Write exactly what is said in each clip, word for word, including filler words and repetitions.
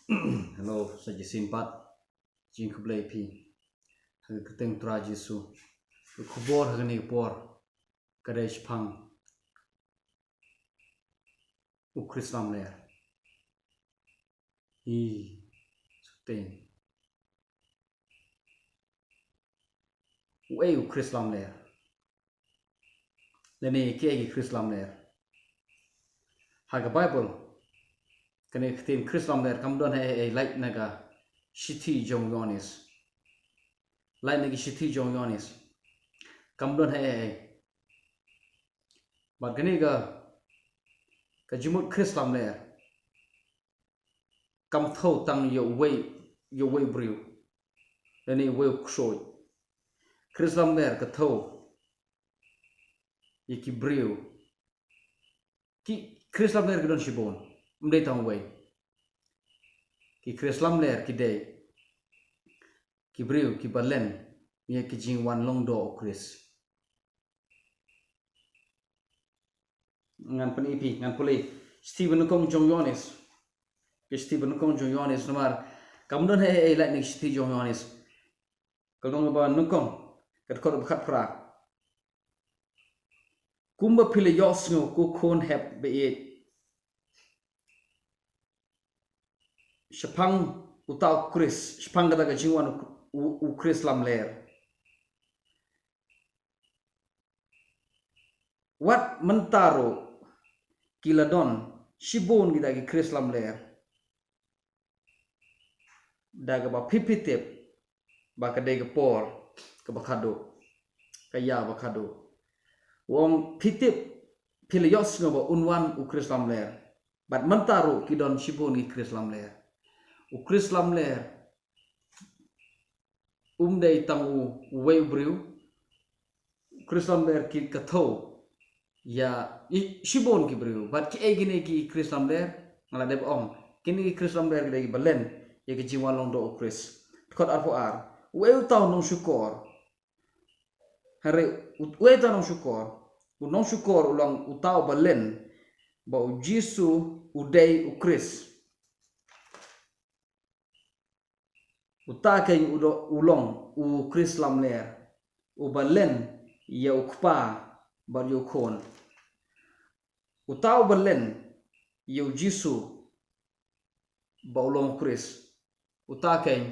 Hello, sa shisien pat. Jingkhublei phi. Ha ka kyrteng Trai Jisu. Ka khubor ha kane ka por ka dei shaphang u Khrist lamler. I suteng. Uei u Khrist lamler? Lane kiei ki Khrist lamler? Ha ka Bible, kane ka ktien Khrist lamler kam don ha ei ei, lait na ka shithi jong u Ïoannis. Lait na ka shithi jong u Ïoannis. Kam don ha ei ei. Bad kane ka, ka jingmut Khrist lamler kam thew tang ïa uwei, ïa uwei u briew, lane uwei u ksuid. Khrist lamler ka thew ïa ki briew. Ki Khrist lamler ki don shibun, ym dei tang uwei. Ki Khrist lamler ki dei ki briew kiba len ïa ki jingwan long doh u Khrist. Ngan pyni phi, ngan pule. Shithi banyngkong jong u Ïoannis. Ki shithi banyngkong jong u Ïoannis, namar kam don ha ei ei, lait na ki shithi jong u Ïoannis. Ka lynnong ba nyngkong, ka dkhot ba khatphra. Kumba phi la ïohsngew, ko khun hep ba ïeit, shaphang uta u Khrist, shaphang kata ka jingwan u, u, u Khrist lamler. Wat mynta ruh ki la don shibun kita ki Khrist lamler. Da kaba phi, phi tip ba ka dei ka por kaba khadduh, ka ïa ba khadduh. U ong phi tip, phi la ïohsngew ba un wan u Khrist lamler. Bad mynta ruh ki don shibun ki Khrist lamler. U Khrist lamler um dei tang u, uwei u briew. U Khrist lamler ki ka thew ïa i, shibun ki briew. Bad kiei kine ki Khrist lamler? Nga la dep ong, kine ki Khrist lamler ki dei kiba len ïa ka jingwan long doh u Khrist. Dkhot arphew ar. Uei uta u nongshukor? Hynrei u, uei uta u nongshukor? U nongshukor u long uta uba len ba u Jisu u dei u Khrist. Uta keiñ u do, u long u Khrist lamler, uba len ïa u Kpa bad ïa u Khun. Uta uba len ïa u Jisu ba u long u Khrist, uta keiñ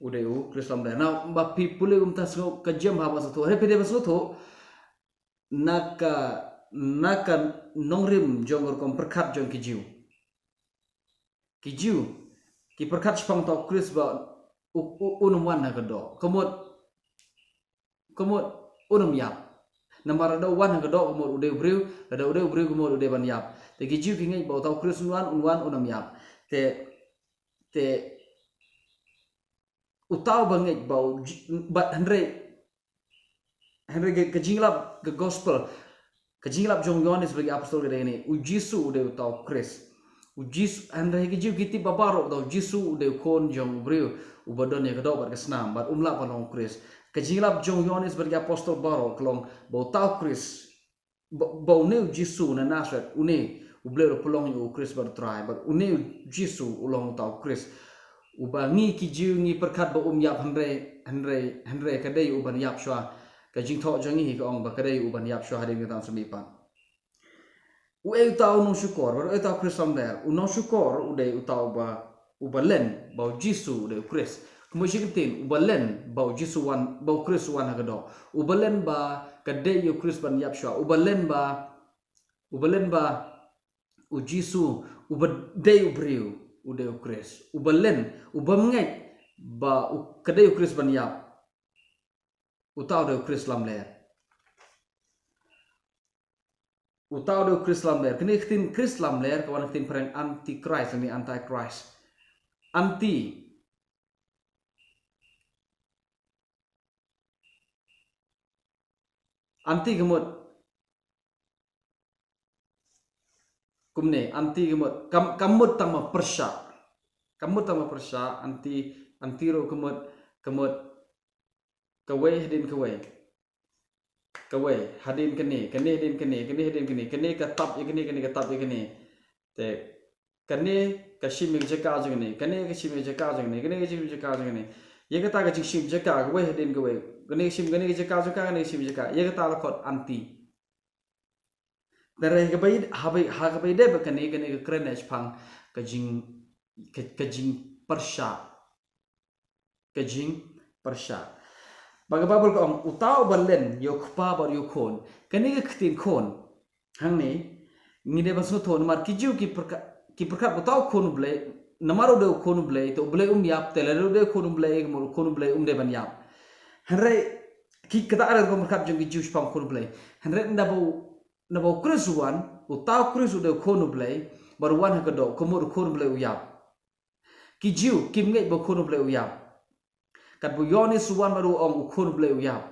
u dei u Khrist lamler. Nangba phi pule kumta sngewthuh, ka jem ha ba sngewthuh. Hynrei phi dei ba sngewthuh na ka, na ka nongrim jong ka rukom pyrkhat jong ki Jiw. Ki Jiw ki pyrkhat shaphang uta u Khrist ba u, u, un ym wan ha ka doh. Ka mut, ka mut un ym ïap. Namar lada u wan ha ka doh, ka mut u dei u briew, lada u dei u briew, ka mut u dei ban ïap. Te ki Jiw ki ngeit ba uta u Khrist un wan, un wan, un ym ïap. Te, te uta uba ngeit ba u Ji-, ba hynrei, hynrei ka, ka jingïalap, ka gospel, ka jingïalap jong u Ïoannis bad ki apostol ka dei kane, u Jisu u dei uta u Khrist. U Jisu, hynrei ki Jiw ki tip ba baroh ba uta u Jisu u dei u Khun jong u briew uba don ïa ka doh bad ka snam, bad um lah ban long u Khrist. Ka jingïalap jong u Ïoannis bad ki apostol baroh ka long ba uta u Khrist, ba, ba une u Jisu na Nasareth, une u Blei u la pynlong ïa u Khrist bad u Trai, bad une u Jisu u long uta u Khrist uba ngi ki Jiw ngi pyrkhat ba um ïap, hynrei, hynrei, hynrei ka dei u ban ïap shuwa. Ka jingthoh jong ngi hi ka ong ba ka dei u ban ïap shuwa hadien kata ka sngi pat. Uei uta u nongshukor, bad uei uta u Khrist lamler? U nongshukor u dei uta uba, uba len ba u Jisu u dei u Khrist. Kumba shi kyntien, uba len ba u Jisu wan, ba u Khrist u wan ha ka doh. Uba len ba ka dei ïa u Khrist ban ïap shuwa. Uba len ba, uba len ba u Jisu uba dei u briew u dei u Khrist. Uba len, uba ngeit ba u, ka dei u Khrist ban ïap, uta u dei u Khrist lamler. Uta u dei u Khrist lamler. Kane ka ktien Khrist lamler ka wan na ka ktien phareng antichrist, lane antichrist. Anti. Anti ka mut kumne, anti ka mut, kam, ka mut tang ma pyrshah. Ka mut tang ma pyrshah, anti, anti ruh ka mut, ka mut kawei hadien kawei. Kawei hadien kane, kane hadien kane, kane hadien kane, kane ka tap ïa kane, kane ka tap ïa kane. Te Kane ka shim ïa ka jaka jong kane, kane ka shim ïa ka jaka jong kane, kane ka shim ïa ka jaka jong kane. Ïa kata ka jingshim jaka kawei hadien kawei. Kane ka shim, kane ka jaka jong ka, kane ka shim jaka. Ïa kata la khot anti. Te hynrei ha kaba ïadei, ha kaba, ha kaba ïadei bad kane, kane ka kren shaphang ka jing, ka, ka jingpyrshah. Ka jingpyrshah. Ba ka Baibl ka ong, uta uba len ïa u kpa bad ïa u khun. Kane ka ktien khun hangne ngi dei ban sngewthuh namar ki Jiw ki pyrkhat, ki pyrkhat ba uta u khun U Blei, namar u dei u khun U Blei, te U Blei um ïap, te lada u dei u khun U Blei, ka mut u khun U Blei um dei ban ïap. Hynrei ki, kata ka dei ka rukom pyrkhat jong ki Jiw shaphang u khun U Blei. Hynrei naba u, naba u Khrist u wan, uta u Khrist u dei u khun U Blei, bad u wan ha ka doh, ka mut u khun U Blei u ïap. Ki Jiw kim ngeit ba u khun U Blei u ïap. Katba u Ïoannis u wan bad u ong u khun U Blei u ïap,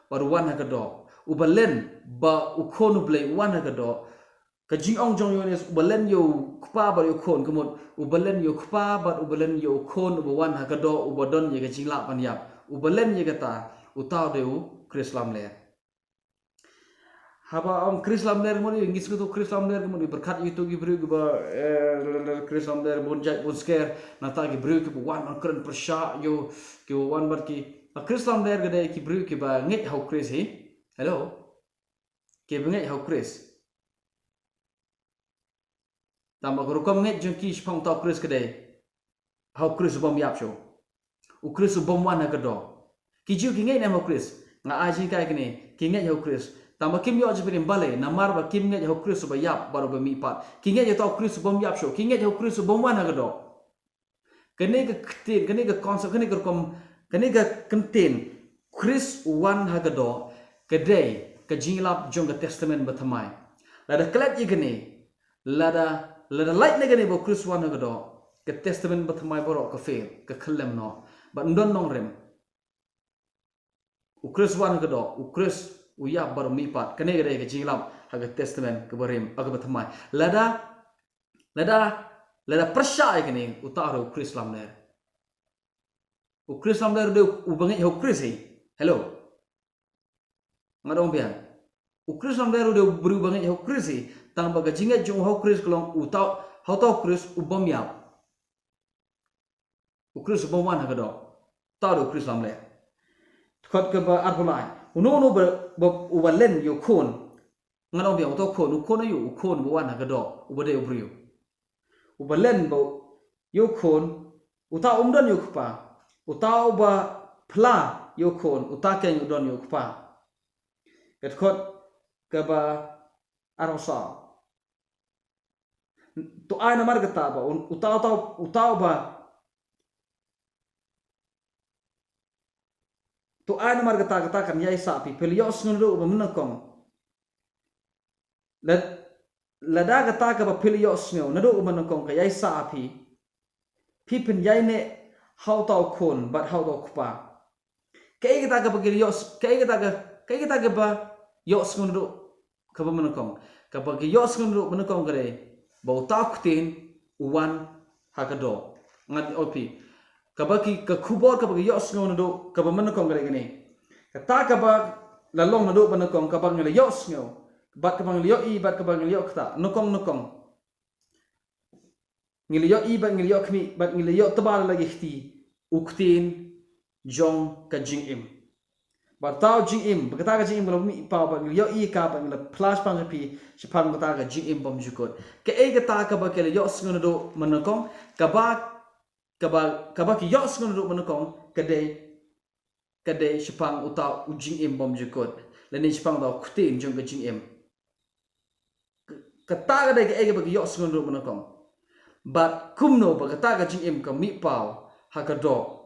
bad u wan ha ka doh. Uba len ba u khun U Blei u wan ha ka doh. Ka jingong jong u Ïoannis, uba len ïa u kpa bad ïa u khun, ka mut uba len ïa u kpa bad uba len ïa u khun, uba wan ha ka doh, uba don ïa ka jinglah ban ïap. Uba len ïa kata, uta u dei u Khrist lamler. Haba ong Khrist lamler, ka mut ngi sngewthuh Khrist lamler, ka mut pyrkhat ïa kito ki briew kiba, eh, Khrist lamler bun jait bun sker, nangta ki briew kiba wan ban kren pyrshah ïa u, kiba wan bad ki. Ba Khrist lamler ka dei ki briew kiba ngeit ha u Khrist hi. Hello. Kiba ngeit ha u Khrist. Tangba ka rukom ngeit jong ki shaphang uta u Khrist ka dei ha u Khrist u bym ïap shuh, u Khrist u bym wan ha ka doh. Ki Jiw ki ngeit ne em ha u Khrist? Nga ai jinghikai kane, ki ngeit ha u Khrist. Tangba kim ïoh jingpynim, balei? Namar ba kim ngeit ha u Khrist uba ïap bad uba mihpat. Ki ngeit ha uta u Khrist u bym ïap shuh, ki ngeit ha u Khrist u bym wan ha ka doh. Kane ka ktien, kane ka concept, kane ka rukom, kane ka kyntien Khrist u wan ha ka doh, ka dei ka jingïalap jong ka Testament Bathymmai. Lada klet ïa kane, lada, lada lait na kane ba u Khrist u wan ha ka doh, ka Testament Bathymmai baroh ka fail, ka khyllem noh. Bad ym don nongrim. U Khrist u wan ha ka doh, u Khrist u ïap bad u mihpat. Kane ka dei ka jingïalap ha ka Testament kaba rim, ha kaba thymmai. Lada, lada, lada pyrshah ïa kane, uta u dei u Khrist lamler. U Khrist lamler u dei uba ngeit ha u Khrist hi. Hello. Nga dang biang. U Khrist lamler u dei u briew uba ngeit ha u Khrist hi. Tangba ka jingngeit jong u ha u Khrist ka long uta, ha uta u Khrist u bym ïap. U Khrist u bym wan ha ka doh. Uta u dei u Khrist lamler. Dkhot kaba arphew lai. Uno uno ba, ba, uba len ïa u khun. Nga dang biang, uta u khun, u khun aïu, u khun uba wan ha ka doh, uba dei u briew. Uba len ba ïa u khun, uta um don ïa u kpa. Uta uba phla ïa u khun, uta keiñ u don ïa u kpa. Ka dkhot kaba arphew saw. To ai namar kata ba, un-, uta, uta, uta uba. To ai namar kata, kata kan ïaisah phi, phi la ïohsngew naduh uba mynnyngkong. Lad-, lada kata kaba phi la ïohsngew naduh uba mynnyngkong ka ïaisah phi, phi phin ïaineh ha uta u khun bad ha uta u kpa. Kaei kata kaba ki ïoh, kaei kata ka, kaei kata kaba ïohsngew naduh kaba mynnyngkong. Kaba ki ïohsngew naduh mynnyngkong ka dei ba uta u ktien u wan ha ka doh. Ngan ong phi. Kaba ki, ka khubor kaba ki ïohsngew naduh kaba mynnyngkong ka dei kane. Kata kaba la long naduh mynnyngkong kaba ngi la ïohsngew, bad kaba ngi la ïohi, bad kaba ngi la ïoh kata nyngkong nyngkong. Ngi la ïohi bad ngi la ïoh khmih bad ngi la ïoh tba la ki kti, u ktien jong ka jingim. Bad uta u jingim, bad kata ka jingim ka la mih paw bad ngi la ïohi ka bad ngi la phla shaphang phi, shaphang kata ka jingim bymjukut. Kaei kata kaba ki la ïohsngew naduh mynnyngkong, kaba, kaba, kaba ki ïohsngew naduh mynnyngkong, ka dei ka dei shaphang uta u jingim bymjukut. Lane shaphang uta u ktien jong ka jingim. K-, kata ka dei kaei kaba ki ïohsngew naduh mynnyngkong. Bad kumno ba kata ka jingim ka mih paw ha ka doh.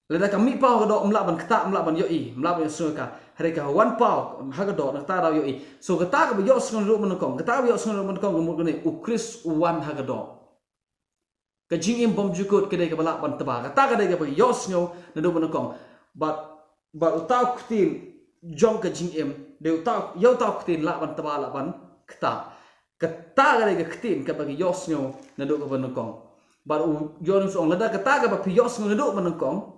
Lada ka mih paw ha ka doh, ym lah ban ktah, ym lah ban ïohi, ym lah ban ïohsngew ka. Hynrei ka wan paw ha ka doh, na kata ka daw ïohi. So kata kaba ïohsngew naduh mynnyngkong, kata kaba ïohsngew naduh mynnyngkong ka mut kane, u Khrist u wan ha ka doh. Ka jingim bymjukut ka dei kaba lah ban tba. Kata ka dei kaba ïohsngew naduh mynnyngkong. Bad, bad uta u ktien jong ka jingim, dei uta, ïa uta u ktien lah ban tba, lah ban ktah. Kata ka dei ka ktien kaba ki ïohsngew naduh kaba mynnyngkong. Bad u Ïoannis u ong lada kata kaba phi ïohsngew naduh mynnyngkong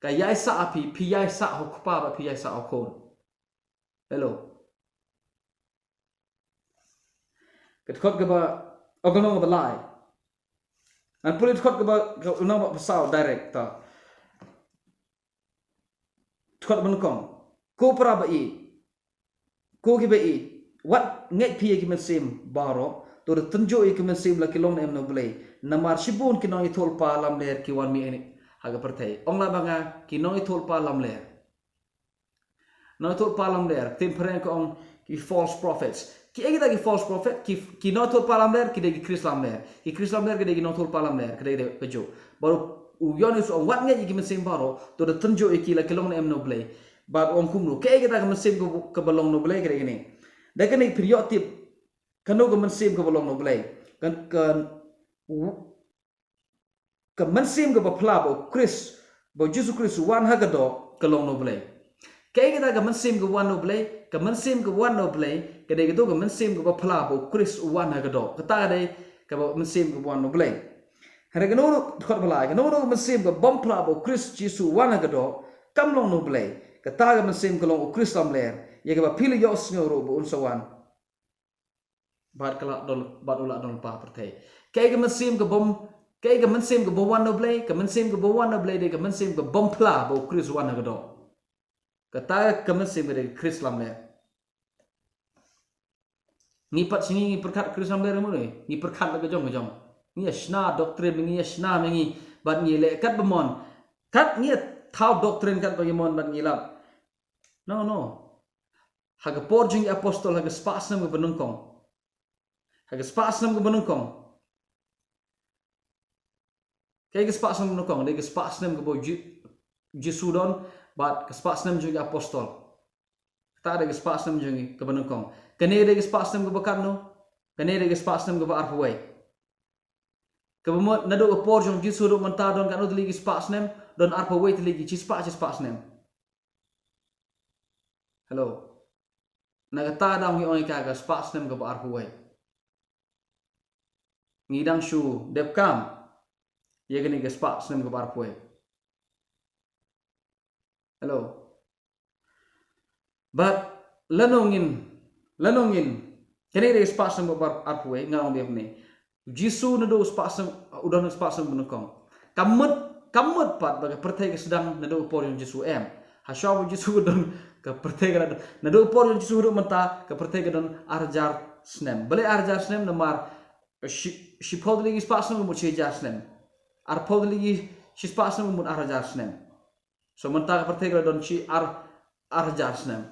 ka ïaisah ha phi, phi ïaisah ha u kpa bad phi ïaisah ha u khun. Hello. Ka dkhot kaba, oh, ka lynnong kaba lai. Ngan pule dkhot kaba, ka lynnong ba saw direct ta. Dkhot ba nyngkong. Ko para ba ïeit, ko kiba ïeit, wat ngeit phi ïa ki mynsiem baroh, to da tynjuh ïa ki mynsiem la ki long ne em na U Blei. Namar shibun ki nongïathuhlypa lamler ki wan mih ha ka pyrthei. Ong la ba nga ki nongïathuhlypa lamler. Nongïathuhlypa lamler, ktien phareng ka ong ki false prophets. Kiei kita ki false prophet? Ki, ki nongïathuhlypa lamler ki dei ki Khrist lamler. Ki Khrist lamler ki dei ki nongïathuhlypa lamler, ki dei, dei kajuh. Bad u Ïoannis u ong wat ngeit ïa ki mynsiem baroh, to da tynjuh ïa ki la ki long ne em na U Blei. Bad u ong kumno, kiei kita ki mynsiem kaba, kaba long na U Blei, ki dei kine. Dei kane phin ïoh tip kano ka mynsiem kaba long na U Blei. Kan, kan, u, ka mynsiem kaba phla ba U Khrist, ba U Jisu Khrist u wan ha ka doh, ka long na U Blei. Kaei kata ka mynsiem kaba wan na U Blei? Ka mynsiem kaba wan na U Blei ka dei kato ka mynsiem kaba phla ba U Khrist u wan ha ka doh. Kata ka dei kaba mynsiem kaba wan na U Blei. Hynrei kano, dkhot ba lai, kano kano ka mynsiem kaba bym phla ba U Khrist Jisu u wan ha ka doh, kam long na U Blei. Kata ka mynsiem ka long U Khrist lamler, ïa kaba phi la ïohsngew ruh ba un sa wan. Bad ka la don, bad u la don lypa ha pyrthei. Kaei ka mynsiem ka bym, kaei ka mynsiem ka bym wan na U Blei? Ka mynsiem ka bym wan na U Blei dei ka mynsiem ka bym phla ba U Khrist u wan ha ka doh. Kata ka mynsiem ka dei ka Khrist lamler. Ngi pat sha ngi ngi pyrkhat Khrist lamler mo ne? Ngi pyrkhat la ka jong ka jong. Ngi ïa shna doctrine, ngi ïa shna ma ngi, bad ngi leh kat ba mon. Kat ngi ïa thaw doctrine kat ba ngi mon bad ngi lap. No, no. Ha ka por jong ki apostol, ha ka spah snem kaba nyngkong. Ha ka spah snem kaba nyngkong. Kaei ka spah snem kaba nyngkong? Dei ka spah snem kaba U Ji-, Jisu don, bad ka spah snem jong ki apostol. Kata dei ka spah snem jong ki kaba nyngkong. Kane dei ka spah snem kaba katno? Kane dei ka spah snem kaba arphew wei. Kaba mut naduh ka por jong Jisu haduh mynta don katno tylli ki spah snem? Don arphew wei tylli ki, shispah, shispah snem. Hello. Na kata ka daw ngi ong ïa ka, ka spah snem kaba arphew wei. Ngi dang shu dep kam ïa kane ka spah snem kaba arphew wei. Hello. Bad lano ngin, lano ngin, kane dei ka spah snem kaba arphew wei, nga ong biang ne. Jisu naduh spah snem, u don spah snem ba nyngkong. Ka mut, ka mut pat ba ka pyrthei ka sdang naduh ka por jong Jisu, em? Hashwa ba Jisu ka don, ka pyrthei ka la don. Naduh ka por jong Jisu haduh mynta, ka pyrthei ka don ar hajar snem. Balei ar hajar snem? Namar shi, shiphew tylli ki spah snem ka mut shi hajar snem. Arphew tylli ki shispah snem ka mut ar hajar snem. So mynta ka pyrthei ka la don shi ar, ar hajar snem.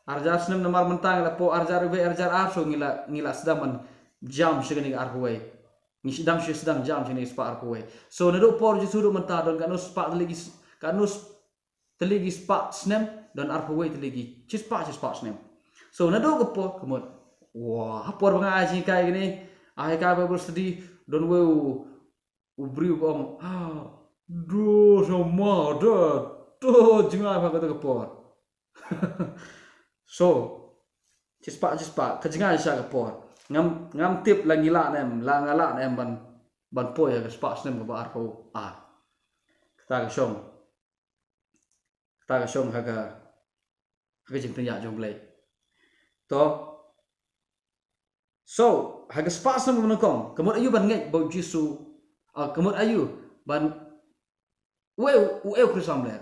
Ar hajar snem namar mynta ngi la poi ar hajar wei, ar hajar ar, so ngi la, ngi la sdang ban jam sha kane ka arphew wei. Ngi sdang, sdang jam sha kane ka spah arphew wei. So naduh por Jisu haduh mynta don katno spah tylli ki s-, katno s-, tylli ki spah snem? Don arphew wei tylli ki, shispah, shispah snem. So naduh ka por, ka mut, wah, ha por ba nga ai jinghikai kane, ai hikai Bible study, don wei u, u briew ba ong, ah, duh, sha ma da, to jngai ha kata ka por. So shispah, shispah, ka jngai sha ka por. Ngam, ngam tip la ngi lah ne em, la nga lah ne em ban, ban poi ha ka spah snem kaba arphew ar. Kata ka shong. Kata ka shong ha ka, ha ka jingpynïaid jong U Blei. To. So ha ka spah snem kaba nyngkong, ka mut aïu ban ngeit ba U Jisu, ah, ka mut aïu ban, uei, uei u Khrist lamler?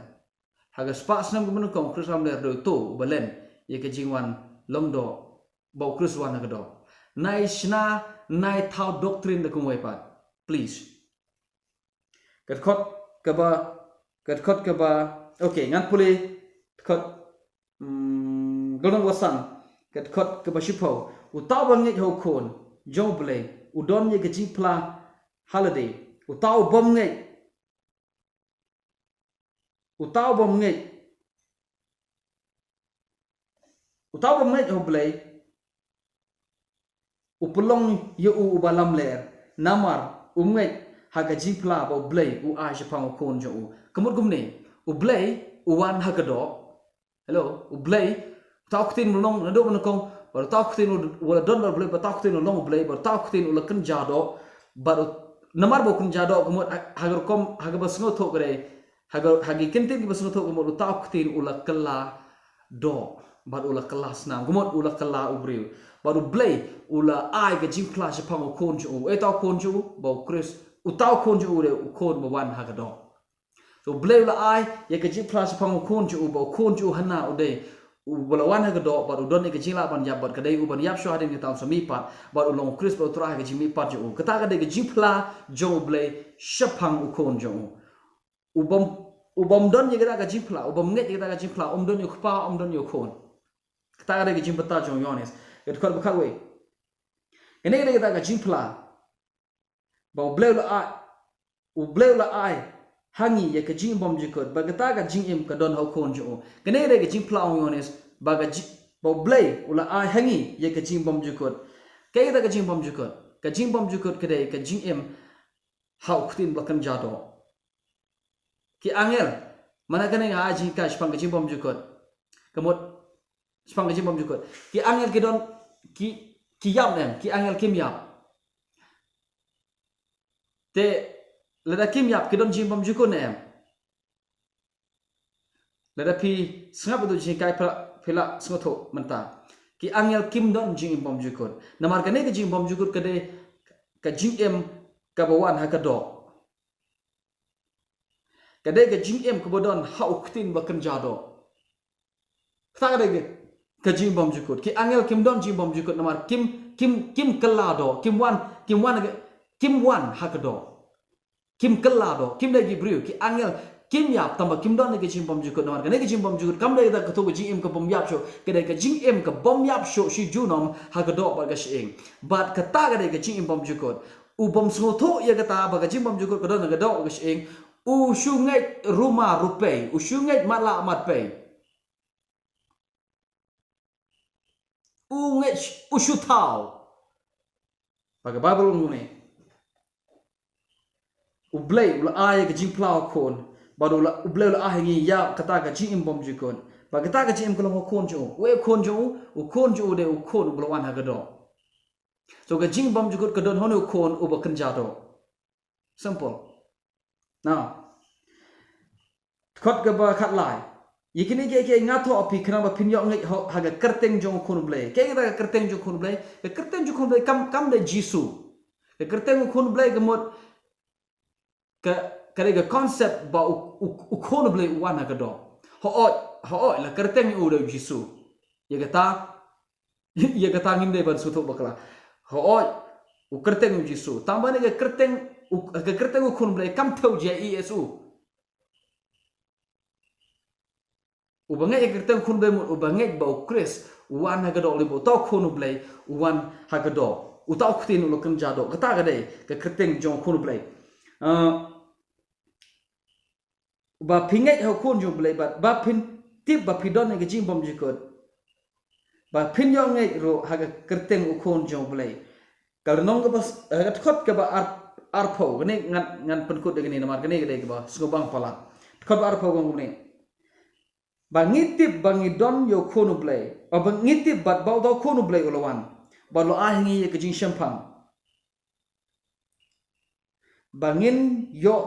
Ha ka spah snem kaba nyngkong u Khrist lamler u dei uto uba len ïa ka jingwan long doh ba U Khrist u wan ha ka doh. Nai shna, nai thaw doctrine da kumwei pat, please. Ka dkhot kaba, ka dkhot kaba, okay, ngan pule dkhot, mm, ka lynnong ba san, ka dkhot kaba shiphew. Uta uba ngeit ha U Khun jong U Blei u don ïa ka jingphla ha lade. Uta u bym ngeit, uta u bym ngeit, uta u bym ngeit ha U Blei u pynlong ïa u uba lamler, namar um ngeit ha ka jingphla ba U Blei u ai shaphang U Khun jong u. Ka mut kumne, U Blei u wan ha ka doh. Hello, U Blei, uta u ktien u long naduh ba nyngkong, bad uta u ktien u la don bad U Blei, bad uta u ktien u long U Blei, bad uta u ktien u la kynja doh, bad u, namar ba u kynja doh, ka mut ha, ha ka rukom, ha kaba sngewthuh ka dei, ha ka, ha ki kyntien kiba sngewthuh ka mut uta u ktien u la kylla doh, bad u la kylla snam, ka mut u la kylla u briew. Bad U Blei u la ai ka jingphla shaphang u khun jong u. Uta u khun jong u, ba U Khrist, uta u khun jong u u dei u khun ba wan ha ka doh. So U Blei u la ai ïa ka jingphla shaphang u khun jong u, ba u khun jong u hana u dei uba la wan ha ka doh, bad u don ïa ka jinglah ban ïap, bad ka dei u ban ïap shuwa hadien ka taïew sa mihpat, bad u long u Khrist, bad u trai ha ka jingmihpat jong u. Kata ka dei ka jingphla jong U Blei shaphang u khun jong u. U bym, u bym don ïa kata ka jingphla, u bym ngeit ïa kata ka jingphla, um don ïa u kpa, um don ïa u khun. Kata ka dei ka jingbynta jong u Ïoannis. Ka dkhot ba khatwei. Kane ka dei kata ka jingphla ba U Blei u la ai, U Blei u la ai ha ngi ïa ka jingim bymjukut, ba kata ka jingim ka don ha u khun jong u. Kane ka dei ka jingphla, ong u Ïoannis, ba ka ji-, ba U Blei u la ai ha ngi ïa ka jingim bymjukut. Kaei kata ka jingim bymjukut? Ka jingim bymjukut ka dei ka jingim ha u ktien ba la kynja doh. Ki angel, man la kane nga ai jinghikai shaphang ka jingim bymjukut. Ka mut, shaphang ka jingim bymjukut. Ki angel ki don, ki, ki ïap ne em, ki angel kim ïap. Te, lada kim ïap, ki don jingim bymjukut ne em. Lada phi sngap ïa uto u jinghikai phi la, phi la sngewthuh mynta. Ki angel kim don jingim bymjukut. Namar kane ka jingim bymjukut ka dei ka jingim kaba wan ha ka doh. Ka dei ka jingim kaba don ha u ktien ba kynja doh. Kata ka dei ka, ka jingim bymjukut. Ki angel kim don jingim bymjukut namar kim, kim, kim kylla doh, kim wan, kim wan, kim wan ha ka doh. Kim kylla doh, kim dei ki briew, ki angel kim ïap, tangba kim don ïa ka jingim bymjukut namar kane ka jingim bymjukut kam dei kata katto ka jingim ka bym ïap shuh, ka dei ka jingim ka bym ïap shuh shi junom ha ka doh bad ka shyieng. Bad kata ka dei ka jingim bymjukut. U bym sngewthuh ïa kata ba ka jingim bymjukut ka don ha ka doh bad ka shyieng, u shu ngeit ruma rupei, u shu ngeit matlah matpei. U ngeit, u shu thaw. Ba ka Baibl ong kumne. U Blei u la ai ïa ka jingphla ha u khun. Bad u la, U Blei u la ai ha ngi ïa kata ka jingim bymjukut. Ba kata ka jingim ka long ha u khun jong u. Uei u khun jong u? U khun jong u u dei u khun uba la wan ha ka doh. So ka jingim bymjukut ka don ha une u khun uba kynja doh. Simple. Now, dkhot kaba khatlai. Ïa kine kiei kiei nga thoh ha phi khnang ba phin ïoh ngeit ha, ha ka kyrteng jong u Khun u Blei. Kaei kata ka kyrteng jong u Khun u Blei? Ka kyrteng jong u Khun u Blei kam, kam dei Jisu. Ka kyrteng u Khun u Blei ka mut ka, ka dei ka concept ba u, u, u Khun u Blei u wan ha ka doh. Hooid, hooid, la kyrteng u dei u Jisu. Ïa kata, ïa kata ngim dei ban sngewthuh bakla. Hooid, u kyrteng u Jisu. Tangba ne ka kyrteng u, ka kyrteng u Khun u Blei kam thew J E S U. Uba ngeit ïa ka kyrteng u Khun u Blei mut uba ngeit ba u Khrist u wan ha ka doh, lane ba uta u Khun u Blei u wan ha ka doh. Uta u ktien u la kynja doh. Kata ka dei ka kyrteng jong u Khun u Blei. Ah, ba phin ngeit ha u Khun jong u Blei bad ba phin tip ba phi don ïa ka jingim bymjukut. Ba phin ïoh ngeit ruh ha ka kyrteng u Khun jong u Blei. Ka lynnong kaba s-, eh, ka dkhot kaba ar, arphew, kane ngan, ngan pynkut da kane namar kane ka dei kaba sngewbang palat. Dkhot ba arphew ka ong kumne. Ba ngi tip ba ngi don ïa u Khun u Blei. Oh, ba ngi tip bad ba uta u Khun u Blei u la wan. Bad u la ai ha ngi ïa ka jingshemphang. Ba ngin ïoh,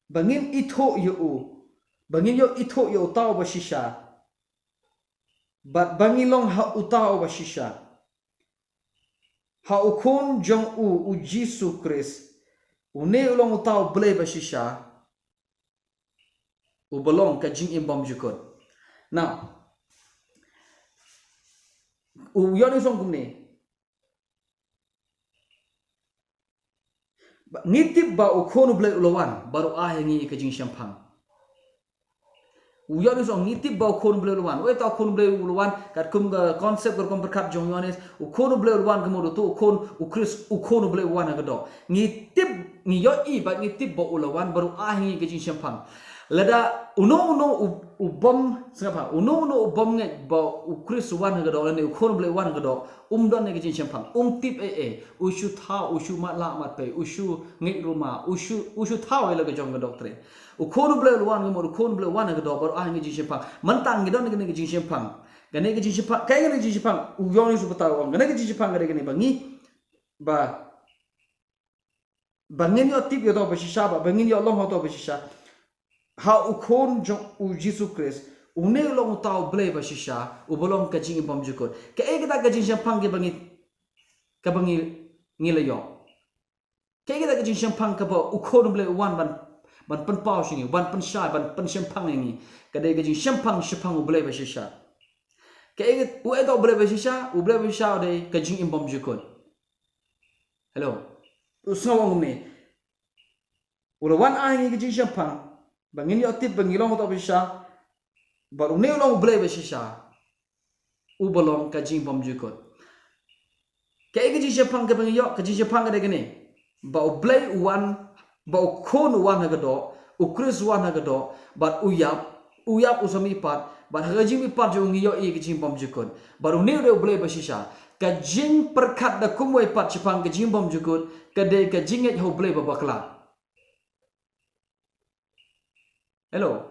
ba ngin ithuh ïa u, ba ngin ïoh ithuh ïa uta uba shisha. Bad ba ngin long ha uta uba shisha. Ha u Khun jong u, u Jisu Khrist. Une u long uta u Blei ba shisha. Uba long ka jingim bymjukut. Now, u Ïoannis u ong kumne. Ba, ngi tip ba u Khun u Blei u la wan, bad u ai ha ngi ka jingshemphang. U Ïoannis u ong ngi tip ba u Khun u Blei u la wan. Uei uta u Khun u Blei u la wan, katkum ka concept, katkum pyrkhat jong u Ïoannis, u Khun u Blei u la wan ka mut uta u Khun, u Khrist, u Khun u Blei u wan ha ka doh. Ngi tip, ngi ïohi bad ngi tip ba u la wan, bad u ai ha ngi ka jingshemphang. Lada uno uno u, u bym, sngap ha, uno uno u bym ngeit ba u Khrist u wan ha ka doh, lane u Khun u Blei u wan ha ka doh, um don ïa ka jingshemphang, um tip ei ei, u shu thaw, u shu matlah matpei, u shu ngeit ruma, u shu, u shu thaw ïa la ka jong ka doh trei. U Khun u Blei u la wan ka mut u Khun u Blei u wan ha ka doh, bad u ai ha ngi ka jingshemphang. Mynta ngi don kane ka jingshemphang. Kane ka jingshemphang, kaei kane ka jingshemphang, u Ïoannis u batai u ong, kane ka jingshemphang ka dei kane ba ngi, ba ba ngin ïoh tip ïa uta uba shisha, ba, ba ngin ïoh long ha uta uba shisha. Ha u Khun jong u Jisu Khrist, Une u long uta u Blei ba shisha, uba long ka jingim bymjukut. Kaei kata ka jingshemphang kaba ngi, kaba ngi, ngi la ïoh? Kaei kata ka jingshemphang kaba u Khun u Blei u wan ban, ban pynpaw sha ngi, ban pynshai, ban pynshemphang ïa ngi? Ka dei ka jingshemphang shaphang u Blei ba shisha. Kaei kata, uei uta u Blei ba shisha? U Blei ba shisha u dei ka jingim bymjukut. Hello. U sngew ong kumne. U la wan ai ngi ka jingshemphang ba ngin ïoh tip ba ngi long uta ba shisha. Bad une u long u Blei ba shisha, uba long ka jingim bymjukut. Kaei ka jingshemphang kaba ngi ïoh? Ka jingshemphang ka dei kane, ba u Blei u wan, ba u Khun u wan ha ka doh, u Khrist u wan ha ka doh, bad u ïap, u ïap u sa mihpat, bad ha ka jingmihpat jong u ngi ïohi ka jingim bymjukut. Bad une u dei u Blei ba shisha. Ka jingpyrkhat da kumwei pat shaphang ka jingim bymjukut ka dei ka jingngeit ha u Blei ba bakla. Hello.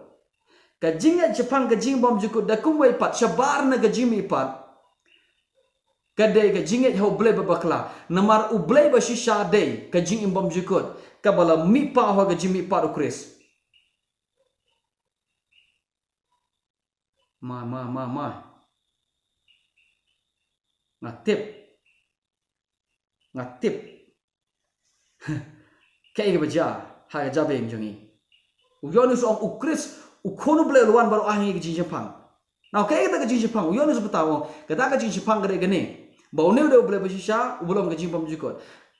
Ka jingngeit shaphang ka jingim bymjukut da kumwei pat shabar na ka jingmihpat ka dei ka jingngeit ha u Blei ba bakla. Namar u Blei ba shisha dei ka jingim bymjukut kaba la mihpaw ha ka jingmihpat u Khrist. Ma, ma, ma, ma. Nga tip. Nga tip. Kaei kaba jia ha ka jabieng jong ngi? U Ïoannis u ong u Khrist, u Khun u Blei u la wan ban ai ngi ka jingshemphang. Now kaei kata ka jingshemphang? U Ïoannis u pynpaw u ong kata ka jingshemphang ka dei kane, ba une u dei u Blei ba shisha, uba long ka jingim bymjukut.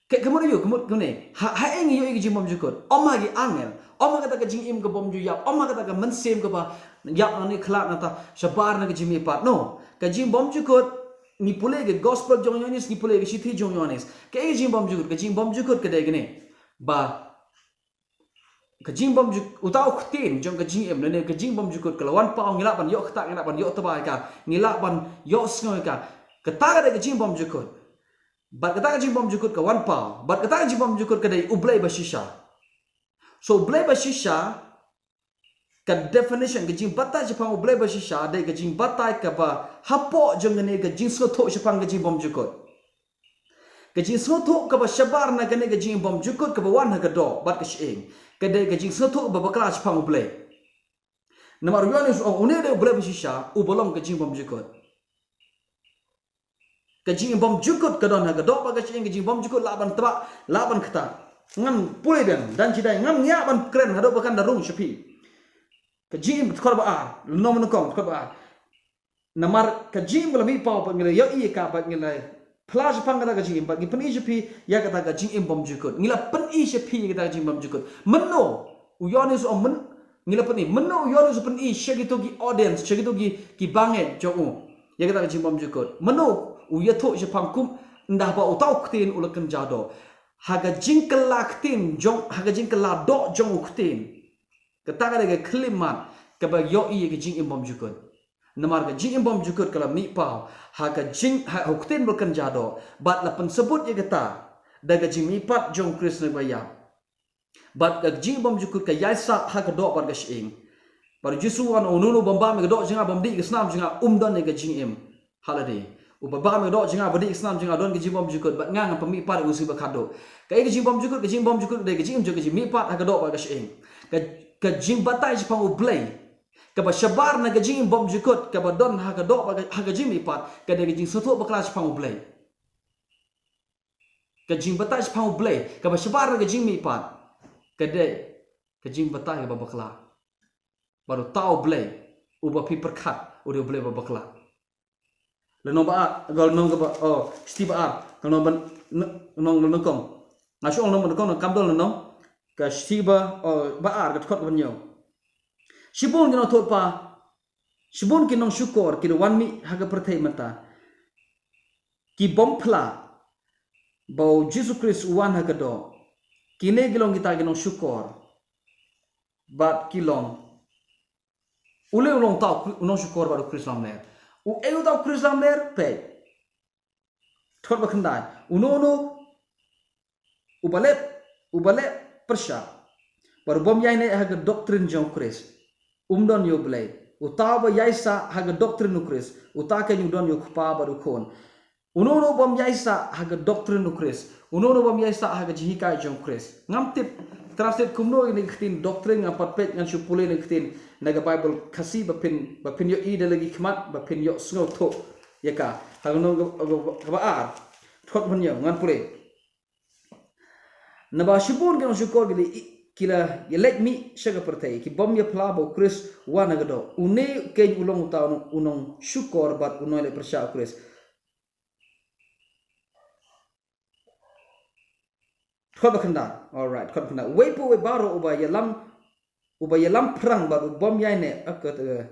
Ka, ka mut aïu, ka mut kumne. Ha, haei ngi ïohi ka jingim bymjukut? Ym ha ki angel, ym ha kata ka jingim ka bym ju ïap, ym ha kata ka mynsiem kaba ïap nangne khlad nangta shabar na ka jingmihpat. No, ka jingim bymjukut, ngi pule ka gospel jong Ïoannis, ngi pule ka shithi jong Ïoannis. Kaei ka jingim bymjukut? Ka jingim bymjukut ka dei kane, ba ka jingim bymjukut, uta u ktien jong ka jingim, lane ka jingim bymjukut ka la wan paw, ngi lah ban ïoh ktah, ngi lah ban ïoh tba ïa ka, ngi lah ban ïoh sngew ïa ka. Kata ka dei ka jingim bymjukut. Bad kata ka jingim bymjukut ka wan paw, bad kata ka jingim bymjukut ka dei u Blei ba shisha. So u Blei ba shisha, ka definition, ka jingbatai shaphang u Blei ba shisha dei ka jingbatai kaba hapoh jong kane ka jingsngewthuh shaphang ka jingim bymjukut. Ka jingsngewthuh kaba shabar na kane ka jingim bymjukut kaba wan ha ka doh bad ka shyieng ka dei ka jingsngewthuh ba bakla shaphang u Blei. Namar u Ïoannis u ong une u dei u Blei ba shisha, uba long ka jingim bymjukut. Ka jingim bymjukut ka don ha ka doh bad ka shyieng, ka jingim bymjukut lah ban tba, lah ban ktah. Ngan pule biang, dang jingdai, ngam ngiah ban kren haduh ba kan da rung sha phi. Ka jingim, dkhot ba ar, lynnong ba nyngkong, dkhot ba ar. Namar ka jingim ka la mihpaw bad ngi la ïohi ïa ka bad ngi la phla shaphang kata ka jingim bad ngi pyni sha phi ïa kata ka jingim bymjukut. Ngi la pyni sha phi ïa kata ka jingim bymjukut. Mynno u Ïoannis u ong, myn, ngi la pyni. Mynno u Ïoannis u pyni sha kito ki audience, sha kito ki, ki bangeit jong u, ïa kata ka jingim bymjukut? Mynno u ïathuh shaphang kum, ynda ba uta u ktien u la kynja doh? Ha ka jingkylla ktien jong, ha ka jingkylla doh jong u ktien. Kata ka dei ka khyllipmat kaba ïohi ïa ka jingim bymjukut. Namar ka jingim bymjukut ka la mihpaw ha ka jing, ha, ha u ktien ba la kynja doh, bad la pynsabut ïa kata da ka jingmihpat jong u Khrist na kiba ïap. Bad ka jingim bymjukut ka ïaisah ha ka doh bad ka shyieng. Bad u Jisu u ong, uno uno uba bam ïa ka doh jong nga, bym dih ïa ka snam jong nga, um don ïa ka jingim ha lade. Uba bam ïa ka doh jong nga, ba dih ïa ka snam jong nga, don ka jingim bymjukut, bad nga ngan pynmihpat ïa u sha kaba khatduh. Kaei ka jingim bymjukut? Ka jingim bymjukut ka dei ka jingim jong ka jingmihpat ha ka doh bad ka shyieng. Ka, ka jingbatai shaphang u Blei kaba shabar na ka jingim bymjukut kaba don ha ka doh bad ka, ha ka jingmihpat, ka dei ka jingsngewthuh bakla shaphang u Blei. Ka jingbatai shaphang u Blei kaba shabar na ka jingmihpat ka dei ka jingbatai kaba bakla. Bad uta u Blei uba phi pyrkhat u dei u Blei ba bakla. Lynnong ba ar, ka lynnong kaba, oh, shithi ba ar, ka lynnong ba, n-, lynnong ba nyngkong. Nga shu ong lynnong ba nyngkong, nang kam don lynnong. Ka shithi ba, oh, ba ar, ka dkhot kaba hynñiew. Shibun ki nongthoh pa, shibun ki nongshukor ki da wan mih ha ka pyrthei mynta, ki bym phla ba u Jisu Khrist u wan ha ka doh. Kine ki long kita ki nongshukor. Bad ki long, u leh u long uta u nongshukor bad u Khrist lamler. Uei uta u Khrist lamler? Peit. Dkhot ba khyndai. Uno uno uba leh, uba leh pyrshah bad u bym ïaineh ha ka doktrin jong u Khrist, um don ïa u Blei. Uta uba ïaisah ha ka doktrin u Khrist, uta keiñ u don ïa u Kpa bad u Khun. Uno uno u bym ïaisah ha ka doktrin u Khrist, uno uno u bym ïaisah ha ka jinghikai jong u Khrist. Ngam tip Translate kumno ïa kane ka ktien doctrine, nga pat peit ngan shu pule ïa kane ka ktien na ka Bible Khasi ba phin, ba phin ïohi da la ki khmat, ba phin ïohsngew thuh ïa ka. Ha ka lynnong ka, ka, kaba ar. Thot mynno ngan pule. Naba shibun ki nongshukor ki la i-, ki la ïaleit mih sha ka pyrthei, ki bym ïa phla ba u Khrist u wan ha ka doh. Une keiñ u long uta u nong, u nongshukor bad u nongïaleit pyrshah u Khrist. Dkhot ba khyndai. Alright, dkhot ba khyndai. Uwei pa uwei baroh uba ïalam, uba ïalam phrang bad u bym ïaineh, ah, ka, eh,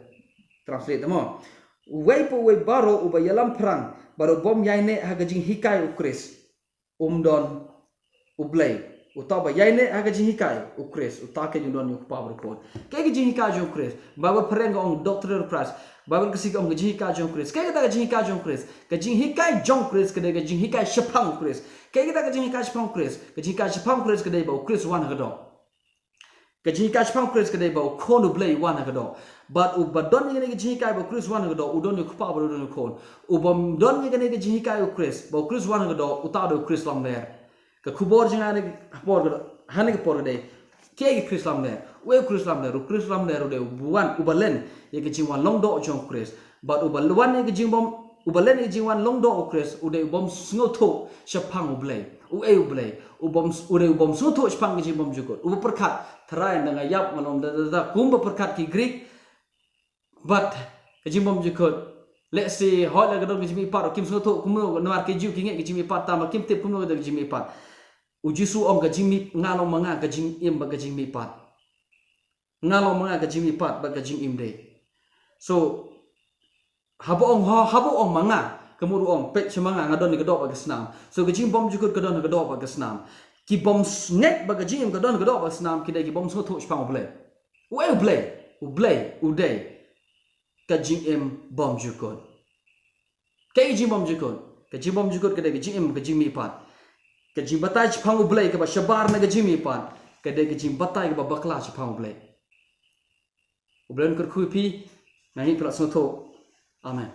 translate mo. Uwei pa uwei baroh uba ïalam phrang bad u bym ïaineh ha ka jinghikai u Khrist um don U Blei. Uta uba ïaineh ha ka jinghikai u Khrist, uta keiñ u don ïa u Kpa baryngkot. Kaei ka jinghikai jong u Khrist? Bible phareng ka ong doctrine of Christ. Bible Khasi ka ong ka jinghikai jong u Khrist. Kaei kata ka jinghikai jong u Khrist? Ka jinghikai jong u Khrist ka dei ka jinghikai shaphang u Khrist. Kaei kata ka jinghikai shaphang u Khrist? Ka jinghikai shaphang u Khrist ka dei ba u Khrist u wan ha ka doh. Ka jinghikai shaphang u Khrist ka dei ba u Khun u Blei u wan ha ka doh. Bad uba don ïa kane ka jinghikai ba u Khrist u wan ha ka doh, u don ïa u Kpa bad u don ïa u Khun. Uba ym don ïa kane ka jinghikai u Khrist, ba u Khrist u wan ha ka doh, uta u dei u Khrist lamler. Ka khubor jong nga ha kane ka por ka, ha kane ka por ka dei, kaei u Khrist lamler? Uei u Khrist lamler? U Khrist lamler u dei uba wan, uba len ïa ka jingwan long doh jong u Khrist. Bad uba wan ïa ka jingbym, uba len ïa ka jingwan long doh u Khrist, u dei u bym sngewthuh shaphang U Blei. Uei U Blei? U bym, u dei u bym sngewthuh shaphang ka jingbymjukut. Uba pyrkhat, Trai, ynda nga ïap ngan ym da, da, da, kumba pyrkhat ki Greek. Bad ka jingbymjukut, lehse hooid la ka don ka jingmihpat, kim sngewthuh kumno, namar ki Jiw ki ngeit ka jingmihpat, tangba kim tip kumno ka don ka jingmihpat. U Jisu u ong, ka jingmih, nga long ma nga ka jingim bad ka jingmihpat. Nga long ma nga ka jingmihpat bad ka jingim de. So, haba u ong, ha, haba u ong ma nga, ka mut u ong, peit sha ma nga, nga don ha ka doh bad ka snam. So, ka jingbymjukut ka don ha ka doh bad ka snam. Ki bym s-, ngeit ba ka jingim ka don ha ka doh bad ka snam, ki dei ki bym sngewthuh shaphang U Blei. Uei U Blei? U Blei u dei ka jingim bymjukut. Kaei ka jingbymjukut? Ka jingbymjukut ka dei ka jingim, ka jingmihpat. Ka jingbatai shaphang U Blei kaba shabar na ka jingmihpat ka dei ka jingbatai kaba bakla shaphang U Blei. U Blei un kyrkhu ïa phi, nga ngeit phi la sngewthuh. Amen.